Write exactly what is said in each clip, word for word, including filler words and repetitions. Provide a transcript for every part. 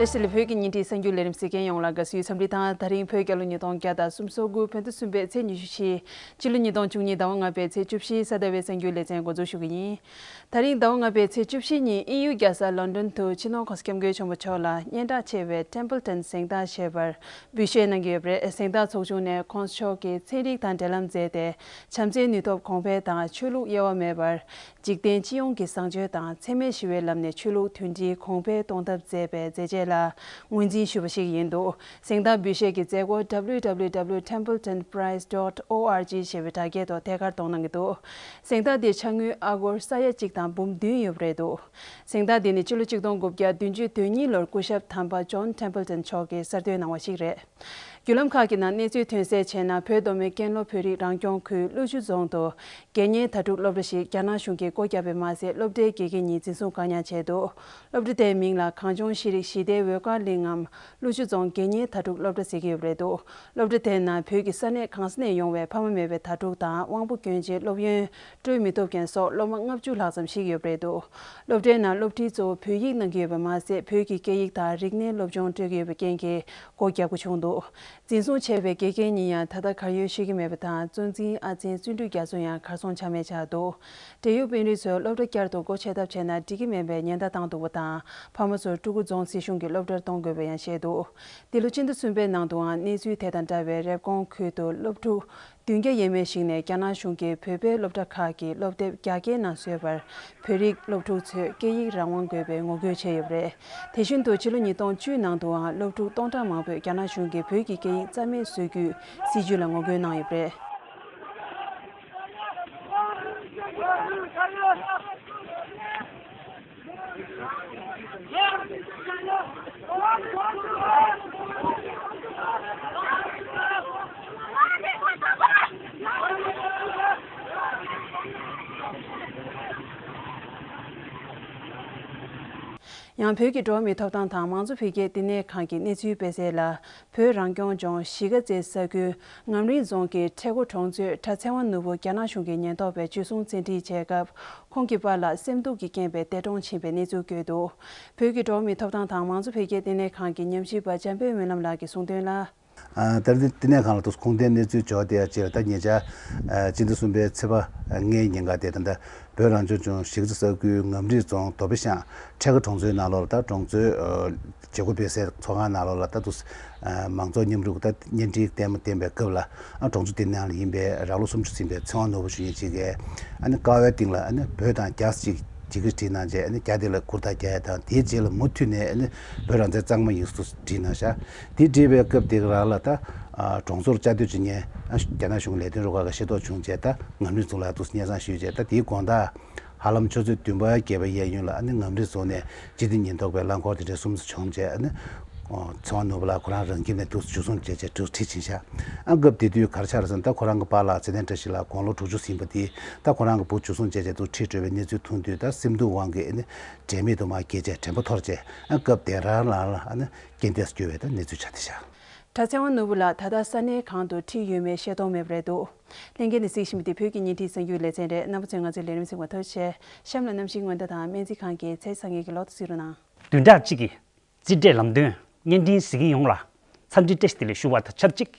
ཨེ་ཤི་ལི་བོད་ཀྱི་ཉིན་རེའི་གསར་འགྱུར་ལས་རིམ་གཟིགས་མཁན་ཡོངས་ལ་དགའ་བསུའི་འཚམས་འདྲི་དང་། ད་རིང་བོད་རྒྱལ་ལོ་ཉིས་སྟོང་བརྒྱ་དང་སུམ་ཅུ་སོ་དགུ་བོད་ཟླ་གསུམ་པའི་ཚེས་ཉི་ཤུ་བཞི། ཕྱི་ལོ་ཉིས་སྟོང་བཅུ་གཉིས་ཟླ་བ་ལྔ་པའི་ཚེས་བཅུ་བཞི་གསར་དར་བའི་གསར་འགྱུར་ལེ་ཚན་འགོ་འཛུགས་ཞུ་གི་ཡིན། ད་རིང་ཟླ་བ་ལྔ་པའི་ཚེས་བཅུ་བཞི་ཉིན་དབྱིན་ཡུལ་རྒྱལ་ས་ལོན་ཌོན་དུ་སྤྱི་ནོར་༸གོང་ས་༸སྐྱབས་མགོན་ཆེན་པོ་མཆོག་ལ་སྙན་གྲགས་ཆེ་བའི་ཊེམ་པལ་ཊོན་གཟེངས་རྟགས་ཞེས་པར་འབུལ་བཞེས་གནང་གི་ཡོད་པ་རེད། གཟེངས་རྟགས་ཚོགས་ཆུང་ནས་༸གོང་ས་མཆོག་གི་ཚན་རིག་དང་འབྲེལ་ལམ་མཛད་དེ། བྱམས་བརྩེའི་ནུས་སྟོབས་གོང་འཕེལ་དང་ཆོས་ལུགས་དབྱེ་བ་མེད་པར་འཇིག་རྟེན་སྤྱི་ཡོངས་ཀྱི་བཟང་སྤྱོད་དང་འཚེ་མེད་ཞི་བའི་ལམ་ནས་ཆོས་ལུགས་མཐུན་སྒྲིལ་གོང་འཕེལ་གཏོང་ཐབས་མཛད་པའི་མཛད་རྗེས་ལ་ངོས་འཛིན་ཞུས་པ་ཞིག་ཡིན་འདུག་གཟེངས་རྟགས་འབུལ་བཞེས་ཀྱི་མཛད་སྒོ་www templeton prize dot org ཞེས་པའི་དྲ་རྒྱའི་ཐོག་ཐད་ཀར་གཏོང་གནང་གི་འདུག་གཟེངས་རྟགས་འདི་ཆ་དངུལ་ཨ་སྒོར་ས་ཡ་གཅིག་དང་འབུམ་བདུན་ཡོད་པ་རེད་འདུག་གཟེངས་རྟགས་འདི་ནི་ཕྱི་ལོ་ཆིག་སྟོང་དགུ་བརྒྱ་བདུན་ཅུ་དོན་གཉིས་ལོར་སྐུ་ཞབས་དམ་པ་ཇོན་ཊེམ་པལ་ཊོན་མཆོག་གིས་གསར་གཏོད་གནང་བ་ཞིག་རེད། བརྒྱུད་ལམ་ཁག་གི་ནང་གནས་ཚུལ་ཐོན་གསལ་བྱས་ན། བོད་མདོ་སྨད་ཀན་ལྷོ་བོད་རིགས་རང་སྐྱོང་ཁུལ་ཀླུ་ཆུ་རྫོང་དུ་དགེ་བསྙེན་དྭ་ཕྲུག་སློབ་གྲྭ་ཞིག་རྒྱ་ནག་གཞུང་གིས་སྒོ་བརྒྱབ་པ་མ་ཟད། སློབ་གྲྭའི་དགེ་རྒན་གཉིས་འཛིན་བཟུང་བཀག་ཉར་བྱས་འདུག་སློབ་གྲྭ་དེའི་མིང་ལ་གངས་ལྗོངས་ཤེས་རིག་ཞི་བདེའི་འོད་དཀར་གླིང་ངམ་ཀླུ་ཆུ་རྫོང་དགེ་བསྙེན་དྭ་ཕྲུག་སློབ་གྲྭ་ཟེར་གྱི་ཡོད་པ་རེད་འདུག་སློབ་གྲྭ་དེའི་ནང་བོད་ཀྱི་ས་གནས་གང་ས་ནས་ཡོང་བའི་ཕ་མ་མེད་པའི་དྭ་ཕྲུག་དང་། དབང་པོ་སྐྱོན་ཅན་སློབ་ཡོན་སྤྲོད་མི་ཐུབ་མཁན་སོགས་སློབ་མ་ལྔ་བཅུ་ལྷག་ཙམ་ཞིག་ཡོད་པ་རེད་འདུག་སློབ་གྲྭའི་ནང་སློབ་ཁྲིད་གཙོ་བོ་བོད་ཡིག་གནང་གི་ཡོད་པ་མ་ཟད། བོད་ཀྱི་སྐད་ཡིག་དང་རིག་གནས་སློབ་སྦྱོང་སྤྲོད་ཀྱི་ཡོད་པའི་རྐྱེན་གྱིས་སྒོ་བརྒྱབ་དགོས་བྱུང་འདུག་འཛིན་བཟུང་བྱས་པའི་དགེ་རྒན་གཉིས་ཡང་ད་ལྟ་གར་ཡོད་ཤེས་ཀྱི་མེད་པ་དང་། གཙོ་འཛིན་ཨ་ཆེན་བརྩོན་འགྲུས་རྒྱ་མཚོ་ཡང་གར་སོང་ཆ་མེད་ཆགས་འདུག་འབྲེལ་ཡོད་དཔོན་རིགས་ཚོས་སློབ་གྲྭ་བསྐྱར་དུ་སྒོ་ཕྱེ་ཐབས་བྱས་ན་འགྲིག་གི་མེད་པའི་ཉེན་བརྡ་བཏང་འདུག་པ་དང་། ཕ་མ་ཚོར་སྤྲུལ་སྐུ་རྫོང་སྲིད་གཞུང་གི་སློབ་གྲྭར་གཏོང་དགོས་པ་ཡང་བཤད་འདུག་འདི་ལོ་ཕྱི་ཟླ་གསུམ་པའི་ནང་དུའང་གནས་ཚུལ་དེ་དང་འདྲ་བའི་རེབ་གོང་ཁུལ་དུ་སློབ་ཕྲུག་བདུན་བརྒྱ་ཡས་མས་ཤིག་ནས་རྒྱ་ནག་གཞུང་གིས་བོད་པའི་སློབ་གྲྭ་ཁག་གི་སློབ་དེབ་རྒྱ་སྐྱེད་ནང་བཟོས་པར། བོད་རིགས་སློབ་ཕྲུག་ཚོས་སྐད་ཡིག་རང་དབང་དགོས་པའི་ངོ་རྒོལ་བྱས་ཡོད་པ་རེད། དེ་བཞིན་དུ་ཕྱི་ལོ་ཉིས་སྟོང་བཅུ་ནང་དུའང་སློབ་ཕྲུག་སྟོང་ཕྲག་མང་པོས་རྒྱ་ནག་གཞུང་གིས་བོད་ཀྱི་སྐད་ཡིག་རྩ་མེད་བཟོ་རྒྱུའི་སྲིད་ཇུས་ལ་ངོ་རྒོལ་གནང་ཡོད་པ་རེད། ཡང་བོད་ཀྱི་འགྲོ་བ་མིའི་ཐོབ་ཐང་དང་མང་གཙོ་འཕེལ་རྒྱས་བསྟི་གནས་ཁང་གི་གནས་ཚུལ་སྤེལ་གསལ་ལ། བོད་རང་སྐྱོང་ལྗོངས་གཞིས་ཀ་རྩེ་ས་ཁུལ་ངམ་རིང་རྫོང་གི་ཁྲེ་ཀོ་གྲོང་ཚོའི་གྲྭ་ཚེ་དབང་ནོར་བུ་རྒྱ་ནག་གཞུང་གི་ཉེན་རྟོག་པས་འཇུ་བཟུང་བཙན་ཁྲིད་བྱས་སྐབས། ཁོང་གི་པཱ་ལགས་སེམས་སྡུག་གིས་རྐྱེན་པས་འདས་གྲོངས་ཕྱིན་པའི་གནས་ཚུལ་བཀོད་འདུག་བོད་ཀྱི་འགྲོ་བ་མིའི་ཐོབ་ཐང་དང་མང་གཙོ་འཕེལ་རྒྱས་བསྟི་གནས་ཁང་གི་ཉམས་ཞིབ་པ་འཇམ་དཔལ་སྨོན་ལམ་ལགས་ཀྱིས་གསུངས་དོན་ལ། ཨ། ད་རེས་བསྟི་གནས་ཁང་ལ་དུས་ཁུངས་ལྡན་གནས་ཚུལ་འབྱོར་བསྡད་ཡ་ཅིག་ལ། ད་ཉེ་ཆར་ཨ་སྤྱི་ཟླ་གསུམ་པའི་ཚེས་པ་ལྔའི་ཉིན་ཀ་དེ། ད་ལྟ་བོད་རང་སྐྱོང་ལྗོངས་གཞིས་ཀ་རྩེ་ས་ཁུལ་ངམ་རིང་རྫོང་རྡོ་སྦིས་ཤང་ཁྲེ་ཀོ་གྲོང་ཚོའི་ནང་ལོགས་ལ། ད་གྲོང་ཚོའི་ཨ་བྱེད་སྒོ་སྤེལ་སའི་ཚོགས་ཁང་ནང་ལོགས་ལ། ད་དུ་ཨ་མང་ཚོགས་མཉམ་རུབ་ད་བརྙན་འཕྲིན་ལྟད་མོ་བསྟན་པའི་སྐབས་ལ། ཨ་གྲོང་ཚོ་དེ་ནང་ལ་ཡིན་པའི་རང་ལོ་སུམ་ཅུ་ཟིན་པའི་ཚེ་དབང་ནོར་བུ་ཞུ་མཁན་ཅིག་གིས། ཨ་ནི་ཀ་བའི་སྟེང་ལ་ཨ་ནི་བོད་དང་རྒྱ་ཅིག་ཅིག་གིས་བྲིས་གནང་རྗེས། ཨ་ནི་རྒྱ་དེ་ལ་ཁུར་ཐག་རྒྱག་ཡ་དང་། དེའི་རྗེས་ལ་མུ་མཐུད་ནས་ཨ་ནི་བོད་རང་བཙན་གཙང་མ་ཡིན་ཟེར་བྲིས་གནང་ཤག་དེ་བྲིས་པའི་སྐབས་དེ་རང་ལ་ད་ཨ་གྲོང་ཚོར་བཅའ་སྡོད་བྱེད་མཁན་ཨ་རྒྱ་ནག་གཞུང་གི་ལས་དོན་རུ་ཁག་གིས་ཤེས་རྟོགས་བྱུང་རྗེས། ད་ངམ་རིང་རྫོང་ལ་དུ་སྙན་སེང་ཞུས་རྗེས། ད་དེའི་དགོང་དག་ཧ་ལམ་ཆུ་ཚོད་བདུན་པ་བརྒྱད་པ་གཡས་གཡོན་ལ། ཨ་ནི་ངམ་རིང་རྫོང་ནས་སྤྱི་བདེ་ཉེན་རྟོག་པའི་རླངས་འཁོར་དེ་འདྲ་གསུམ་ཙམ་བྱུང་རྗེས། ཨ་ནི་ཚེ་དབང་ནོར་བུ་ལགས་ཁོ་རང་རང་ཁྱིམ་ནས་དུ་འཇུ་བཟུང་བྱས་རྗེས་འཁྲིད་ཕྱིན་ཤག་ཨ་སྐབས་དེ་དུས་ག་རེ་ཆགས་རེད་ཟེར་ན། ད་ཁོ་རང་གི་པཱ་ལགས་ཚེ་བརྟན་བཀྲ་ཤིས་ལགས་དགུང་ལོ་དྲུག་ཅུ་ཟིན་པ་དེ། ད་ཁོ་རང་གི་བུ་འཇུ་བཟུང་བྱས་རྗེས་དུ་ཁྲིད་འགྲོ་བའི་གནས་ཚུལ་མཐོང་དུས། ད་སེམས་སྡུག་དབང་གིས་ཨ་ནི་དྲན་མེད་དུ་མར་བརྒྱལ་རྗེས་དྲན་པ་འཐོར་རྗེས། ཨ་སྐབས་དེ་རང་ལ་ལ་ཨ་ནི་རྐྱེན་འདས་སུ་གྱུར་བའི་ད་གནས་ཚུལ་ཆགས་བསྡད་ཤག་གྲྭ་ཚེ་དབང་ནོར་བུ་ལགས་ད་ལྟ་ས་གནས་གང་དུ་ཁྲིད་ཡོད་མེད་ཤེས་རྟོགས་མེད་པ་རེད་འདུག་ལྷན་རྒྱས་ནས་གཟིགས་བཞིན་པ་འདི་བོད་ཀྱི་ཉིན་རེའི་གསར་འགྱུར་ལེ་ཚན་རེད། རྣམ་པ་ཚོས་ང་ཚོའི་ལས་རིམ་གཟིགས་པར་ཐུགས་རྗེ་ཆེ། གཤམ་ལ་གནམ་གཤིས་སྔོན་བརྡ་དང་སྨན་རྩིས་ཁང་གི་ཚེས་བཟང་ངན་གྱི་ལོ་ཐོ་གཟིགས་རོགས་གནང་། བདུན་ཕྲག་གཅིག་གི་རྩིས་འབྲས་ལམ་སྟོན་བརྙན་འཕྲིན་གཟིགས་མཁན་ཡོངས་ལ་འཚམས་འདྲི་བཀྲ་ཤིས་བདེ་ལེགས་ཞུ་བ་དང་ཆབས་ཅིག་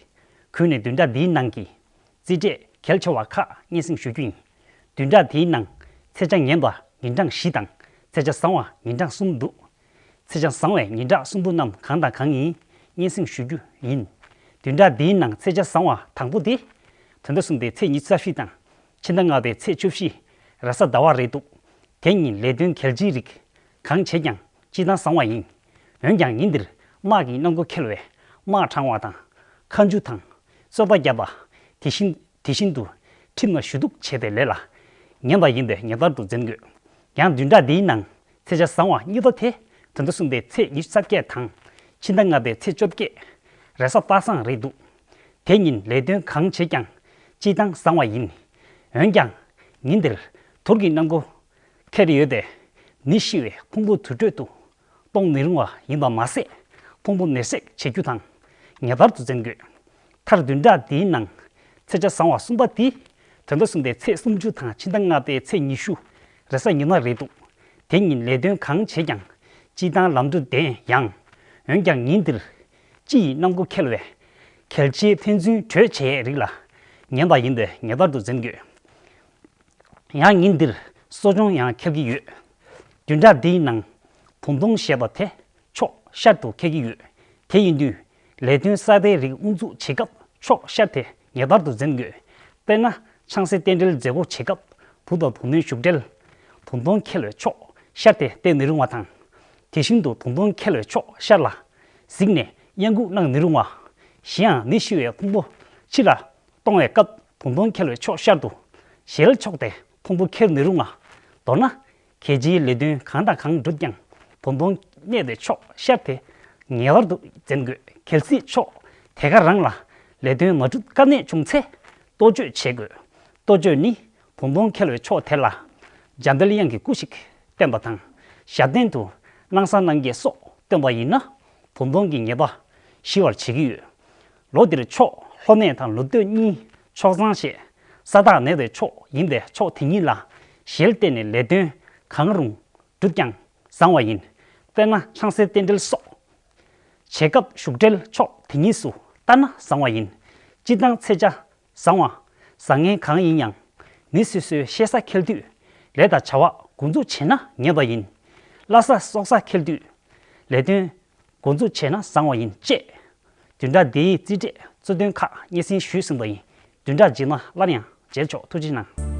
ཁུལ་ནས་བདུན་ཕྲག་འདིའི་ནང་གི་རྩིས་འབྲས་གལ་ཆེ་བ་ཁག་སྙན་སེང་ཞུ་རྒྱུ་ཡིན། བདུན་ཕྲག་འདིའི་ནང་ཚེས་ཆ་ངན་པ་ཉིན་གྲངས་བཞི་དང་། ཚེས་ཆ་བཟང་བ་ཉིན་གྲངས་གསུམ་འདུག་ཚེས་ཆ་བཟང་བའི་ཉིན་གྲངས་གསུམ་པོ་རྣམས་གང་དང་གང་ཡིན་སྙན་སེང་ཞུ་རྒྱུ་ཡིན། བདུན་ཕྲག་འདིའི་ནང་ཚེས་ཆ་བཟང་བ་དང་པོ་དེ་ད་ལྟ་གསུམ་པའི་ཚེས་ཉི་ཤུ་རྩ་བཞི་དང་། ཕྱི་ཟླ་ལྔ་པའི་ཚེས་བཅུ་བཞི་རེས་གཟའ་ཟླ་བ་རེད་འདུག་དེ་ཉིན་ལས་དོན་གལ་ཆེའི་རིགས་གང་བྱེད་ཀྱང་སྤྱིར་བཏང་བཟང་བ་ཡིན། འོན་ཀྱང་ཉིན་འདིར་དམག་གི་གནང་སྒོ་འཁེལ་བས་དམག་དྲང་བ་དང་། ཁ་མཆུ་དང་། གསོལ་པ་བརྒྱབ་པ། དེ་བཞིན་དེ་བཞིན་དུ་ཁྲིམས་ལ་ཞུ་གཏུག་བྱས་པའི་ལས་ལ་ཉན་པ་ཡིན་པས་ངེས་པར་དུ་འཛེམ་དགོས། ཡང་བདུན་ཕྲག་འདིའི་ནང་ཚེས་ཆ་བཟང་བ་གཉིས་པ་དེ་ད་ལྟ་གསུམ་པའི་ཚེས་ཉི་ཤུ་རྩ་བརྒྱད་དང་། ཕྱི་ཟླ་ལྔ་པའི་ཚེས་བཅོ་བརྒྱད་རེས་གཟའ་པ་སངས་རེད་འདུག་དེ་ཉིན་ལས་དོན་གང་བྱེད་ཀྱང་སྤྱིར་བཏང་བཟང་བ་ཡིན། འོན་ཀྱང་ཉིན་དེར་དུར་གྱི་གནང་སྒོ་འཁེལ་ཡོད་པས་ནད་ཤི་བའི་ཕུང་པོ་དུར་ཁྲོད་དུ་གཏོང་མི་རུང་བ་ཡིན་པ་མ་ཟད། ཕུང་པོ་མེར་སྲེག་བྱེད་རྒྱུ་དང་ངེས་པར་དུ་འཛེམ་དགོས། མཐར་བདུན་ཕྲག་འདིའི་ནང་ཚེས་ཆ་བཟང་བ་གསུམ་པ་དེ་ད་ལྟ་གསུམ་པའི་ཚེས་སུམ་ཅུ་དང་ཕྱི་ཟླ་ལྔ་པའི་ཚེས་ཉི་ཤུ་རེས་གཟའ་ཉི་མ་རེད་འདུག་དེ་ཉིན་ལས་དོན་གང་བྱེད་ཀྱང་སྤྱིར་བཏང་ལམ་འགྲོ་བདེ་ཡང་ འོན་ཀྱང་ཉིན་འདིར་སྤྱི་ཡི་གནམ་སྒོ་འཁེལ་བས་གལ་ཆེའི་ཕན་ཚུན་གྲོས་བྱེད་ཡས་རིགས་ལ་ཉན་པ་ཡིན་ཏེ་ངེས་པར་དུ་འཛེམ་དགོས། ཡང་ཉིན་འདིར་གསོ་སྦྱོང་ཡང་འཁེལ་གྱི་ཡོད། བདུན་ཕྲག་འདིའི་ནང་བུམ་སྟོང་ཞེས་པ་དེ་ཕྱོགས་ཤར་དུ་འཁེལ་གྱི་ཡོད། དེ་ཡིན་དུས་ལས་དོན་གསར་པའི་རིགས་དབུ་འཛུགས་བྱེད་སྐབས་ཕྱོགས་ཤར་དེ་ངེས་པར་དུ་འཛེམ་དགོས། དཔེར་ན་ཆང་སའི་རྟེན་འབྲེལ་མཛད་སྒོ་བྱེད་སྐབས་བུ་དང་བུ་མོའི་བཞུགས་གྲལ་བུམ་སྟོང་འཁེལ་བའི་ཕྱོགས་ཤར་དེ་བསྟན་ནི་རུང་བ་དང་། དེ་བཞིན་དུ་བུམ་སྟོང་འཁེལ་བའི་ཕྱོགས་ཤར་ལ་གཟིགས་ནས་གཡང་འགུགས་གནང་ནི་རུང་བ། གཞན་ཡང་ནད་ཤི་བའི་ཕུང་པོ་ཕྱི་ལ་གཏོང་བའི་སྐབས་བུམ་སྟོང་འཁེལ་བའི་ཕྱོགས་ཤར་དུ་ཞལ་ཕྱོགས་ཏེ་ཕུང་པོ་ཁྱེར་ནི་རུང་བ། མདོར་ན། གལ་ཆེའི་ལས་དོན་གང་དང་གང་བསྒྲུབས་ཀྱང་བུམ་སྟོང་གནས་པའི་ཕྱོགས་ཤར་དེ་ངེས་པར་དུ་འཛེམ་དགོས། གལ་སྲིད་ཕྱོགས་དེ་ག་རང་ལ་ལས་དོན་མ་འགྲུབ་དཀའ་གནད་བྱུང་ཚེ་གཏོ་བཅོས་བྱེད་དགོས། གཏོ་བཅོས་ནི་བུམ་སྟོང་འཁེལ་བའི་ཕྱོགས་དེ་ལ་འཇམ་དཔལ་དབྱངས་ཀྱི་སྐུ་ཞིག་བསྟན་པ་དང་། ཞབས་བརྟན་དུ་སྣང་གསལ་སྣང་བརྒྱད་སོགས་བསྟན་པ་ཡིན་ན་བུམ་སྟོང་གི་ཉེས་པ་ཞི་བར་བྱེད་ཀྱི་ཡོད། ལོ་འདིར་ཕྱོགས་ལྷོ་གནས་དང་ལུང་སྟོད་གཉིས་ཕྱོགས་བཟང་ཞེས་ས་བདག་གནས་པའི་ཕྱོགས་ཡིན་པས་ཕྱོགས་དེ་གཉིས་ལ་ཞལ་བསྟན་ནས་ལས་དོན་གང་རུང་བསྒྲུབས་ཀྱང་བཟང་བ་ཡིན། དཔེར་ན་ཆང་སའི་རྟེན་འབྲེལ་སོགས་བྱེད་སྐབས་བཞུགས་གྲལ་ཕྱོགས་དེ་གཉིས་སུ་བལྟ་ན་བཟང་བ་ཡིན། སྤྱིར་བཏང་ཚེས་ཆ་བཟང་བ་བཟང་ངན་གང་ཡིན་ཡང་མི་སོ་སོའི་གཤེད་ས་འཁེལ་དུས་ལས་དང་བྱ་བ་འགོ་འཛུགས་བྱེད་ན་ཉེས་པ་ཡིན། བླ་གཟའ་སྲོག་གཟའ་འཁེལ་དུས་ལས་དོན་འགོ་འཛུགས་བྱས་ན་བཟང་བ་ཡིན་ཅེས། བདུན་ཕྲག་འདིའི་རྩིས་འབྲས་གཙོ་དོན་ཁག་སྙན་སེང་ཞུས་ཟིན་པ་ཡིན། བདུན་ཕྲག་རྗེས་མ་སླར་ཡང་མཇལ་ཆོག་ཐུགས་རྗེ་གནང་།